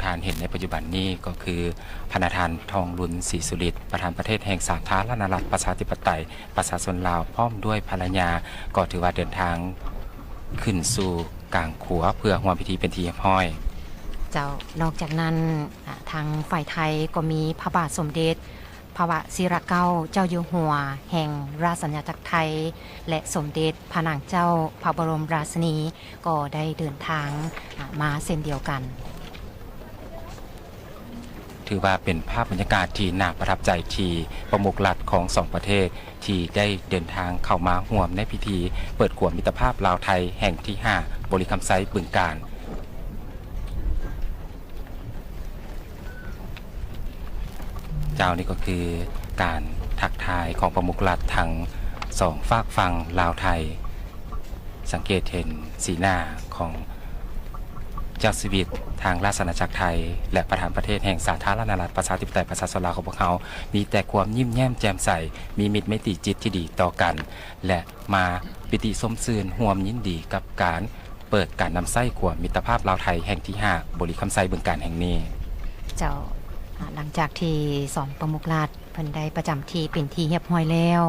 ທ່ານເຫັນໃນປັດຈຸບັນນີ້ກໍຄື ພະນະທ່ານ ທອງລຸນ ສີສຸລິດ ປະທານປະເທດແຫ່ງສາທາລະນະລັດ ປະຊາທິປະໄຕ ປະຊາຊົນລາວ ພ້ອມດ້ວຍພັນລະຍາ ກໍຖືວ່າເດີນທາງຂຶ້ນສູ່ກາງຂົວ ເພື່ອຮ່ວມພິທີເປັນທີ່ຮຽບຮ້ອຍ. ເຈົ້າ, ນອກຈາກນັ້ນ, ອາ, ທາງຝ່າຍໄທກໍມີພະບາດສົມເດັດ ພະວະຊິລະເກົ້າ ເຈົ້າຢູ່ຫົວແຫ່ງລາຊະອານາຈັກໄທ ແລະ ສົມເດັດພະນາງເຈົ້າພະບໍລົມລາຊິນີ ກໍໄດ້ເດີນທາງ, ອາ, ມາເຊັ່ນດຽວກັນ. ຖືວ່າເປັນພາບບັນຍາກາດທີ່ໜ້າປະທັບໃຈ ທີ່ປະມຸກລັດຂອງສອງປະເທດ ທີ່ໄດ້ເດີນທາງເຂົ້າມາຮ່ວມໃນພິທີເປີດຂົວມິດຕະພາບລາວໄທແຫ່ງທີຫ້າ ບໍລິຄຳໄຊ ບຶງການ. ເຈົ້າ, ນີ້ກໍຄືການທັກທາຍຂອງປະມຸກລັດທັງສອງຟາກຝັ່ງລາວໄທ. ສັງເກດເຫັນສີໜ້າຂອງເຈົ້າຊີວິດທາງລາຊະອານາຈັກໄທ ແລະ ປະທານປະເທດແຫ່ງສາທາລະນະລັດ ປະຊາທິປະໄຕ ປະຊາຊົນລາວຂອງພວກເຮົາ ມີແຕ່ຄວາມຍິ້ມແຍ້ມແຈ່ມໃສ, ມີມິດໄມຕີຈິດທີ່ດີຕໍ່ກັນ ແລະ ມາປິຕິຊົມຊື່ນຮ່ວມຍິນດີກັບການເປີດການນຳໃຊ້ຂົວມິດຕະພາບລາວໄທແຫ່ງທີຫ້າ ບໍລິຄຳໄຊ ບຶງການແຫ່ງນີ້. ເຈົ້າ, ອາ, ຫຼັງຈາກທີ່ສອງປະມຸກລັດເພິ່ນໄດ້ປະຈຳທີ່ເປັນທີ່ຮຽບຮ້ອຍແລ້ວ,